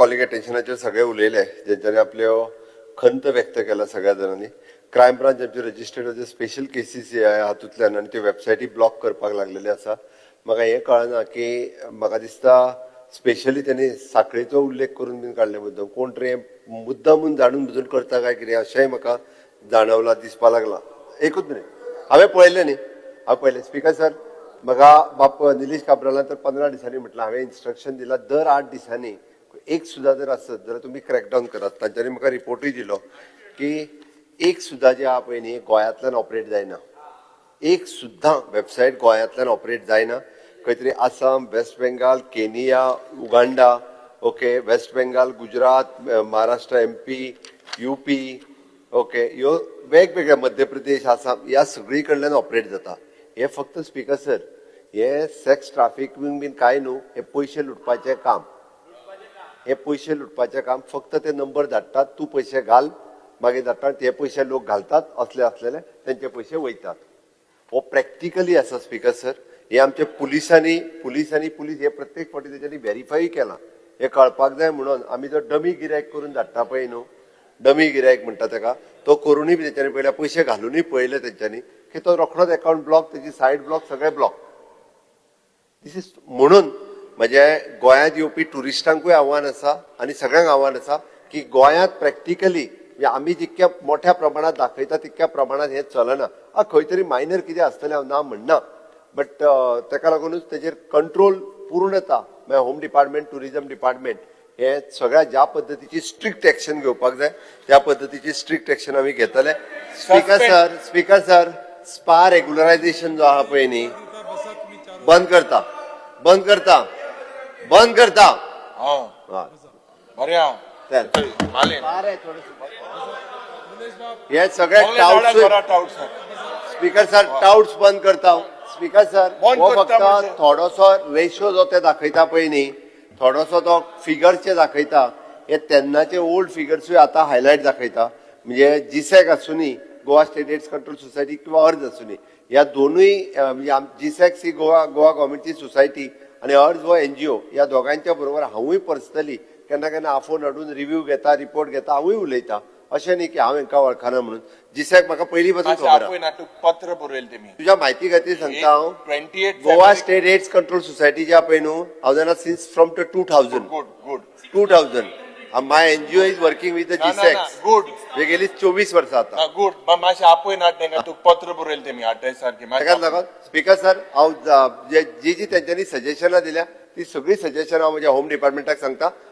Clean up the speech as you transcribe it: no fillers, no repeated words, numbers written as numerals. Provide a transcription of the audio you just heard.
Calling अटेन्शनाचेर सगळे उलयले, जेंच्यांनी आपल्यो खंत व्यक्त केला सगळ्या जाणांनी. क्रायम ब्रांच आमची रजिस्टर्ड स्पेशल केसीस हातूंतल्यान आनी त्यो वेबसायटी ब्लॉक करपाक लागलेले आसा. म्हाका हें कळना की म्हाका दिसता स्पेशली त्यांनी साखळेचो उल्लेख करून बीन काडले मुद्दम. कोण तरी हें मुद्दमून जाणून बुजून करता काय कितें अशेंय म्हाका जाणवलां, दिसपा लागलां. एकूच मिनीट, हांवें पळयलें न्ही, हांवें पळयलें. स्पिकर सर, म्हाका बाप निलेश काब्रालान तर 15 दिसांनी म्हटलां. हांवें इन्स्ट्रक्शन दिलां, दर 8 दिसांनी एक सुद्दां जर आसत जाल्यार तुमी क्रॅकडावन करात. तांच्यांनी म्हाका रिपोर्टूय दिलो की एक सुद्दां जे आहा पळय न्ही, गोंयांतल्यान ऑपरेट जायना. एक सुद्दां वेबसायट गोंयांतल्यान ऑपरेट जायना. खंय तरी Assam, waste Bengal, Kenya, Uganda, okay, waste Bengal, Gujarat, Maharashtra, MP, UP, okay, ह्यो वेगवेगळ्या, मध्य प्रदेश, आसाम, ह्या सगळी कडल्यान ऑपरेट जाता. हे फक्त, स्पिकर सर, हे सेक्स ट्राफिकींग बीन कांय न्हू, हे पयशे लुटपाचें काम. हे पयशे लुटपाचें काम. फक्त ते नंबर धाडटात, तूं पयशे घाल, मागीर धाडटात. ते पयशे लोक घालतात, असले असलेले तेंचे पयशे वयतात. हो प्रॅक्टिकली आसा, स्पिकर सर. हे आमच्या पुलिसांनी, पुलीस हे प्रत्येक फावटी तेच्यांनी व्हेरीफाय केलां. हे कळपाक जाय म्हणून आमी जो डमी गिरायक करून धाडटा पळय न्हू, डमी गिरायक म्हणटा तेका, तो करुनूय बी तेंच्यांनी पयल्या, पयशे घालुनूय पळयले तेंच्यांनी की तो रोखडोच एकावंट ब्लॉक, तेजी सायट ब्लॉक, सगळे ब्लॉक. This is म्हणून म्हजे गोंयांत येवपी ट्युरिस्टांकूय आव्हान आसा आनी सगळ्यांक आव्हान आसा की गोंयांत प्रॅक्टिकली म्हणजे आमी जितक्या मोठ्या प्रमाणात दाखयता तितक्या प्रमाणात हें चलना. खंय तरी मायनर कितें आसतलें, हांव ना म्हणना, बट तेका लागुनूच तेजेर कंट्रोल पूर्णता म्हळ्यार होम डिपार्टमेंट, टुरिझम डिपार्टमेंट हे सगळ्या ज्या पद्दतीची स्ट्रिक्ट एक्शन घेवपाक जाय, त्या पद्दतीची स्ट्रिक्ट एक्शन आमी घेतले. Speaker sir, speaker sir, spa regularisation जो आहा पळय न्ही, बंद करता, बंद करता, बंद करता. हा. हा. बरें आहा. चल. मालेन. हे सगळे बरा touts tout sir. Speaker sir, touts बंद करता. स्पीकर सर, बंद हो करता फक्त म्हणजे? थोडोसो रेशो जो ते दाखयता पळय न्ही, थोडोसो तो फिगर्सचे दाखयता. हे तेन्नाचे ओल्ड फिगर्सूय आतां हायलायट दाखयता. म्हणजे जिसॅक आसुनी, Goa state AIDS control society किंवा अर्ज आसुनी, ह्या दोनूय म्हणजे जिसॅक्स ही गोवा गोवा गव्हर्मेंटची सोसायटी आनी अर्ज हो एनजीओ, ह्या दोगांच्या बरोबर हांवूय पर्सनली केन्ना केन्ना आफोवन हाडून रिव्यू घेता, रिपोर्ट घेता, हांवूय उलयता. अशें न्ही की हांव हांकां वळखना म्हणून. जिसॅक म्हाका पयलीं पासून मातशें खबर आहा. आपय ना, तूं पत्र बरयलें तेमी. तुज्या म्हायती खातीर सांगता हांव, 28 Goa state AIDS control society जी पळय न्हू, हांव जाणा since from the 2000. Good good. 2000 my NGO is working with the ना, ना, जिसॅक्स. गुड. गेली 24 वर्सां आतां. गुड. मातशें आपय ना तेंका, तूं पत्र बरयलें तेमी 28 सारकें. ताकाच लागून, स्पिकर सर, हांव जी जी तेंच्यांनी सजेशनां दिल्या, ती सगळीं सजेशनां हांव म्हज्या होम डिपार्टमेंटाक सांगता.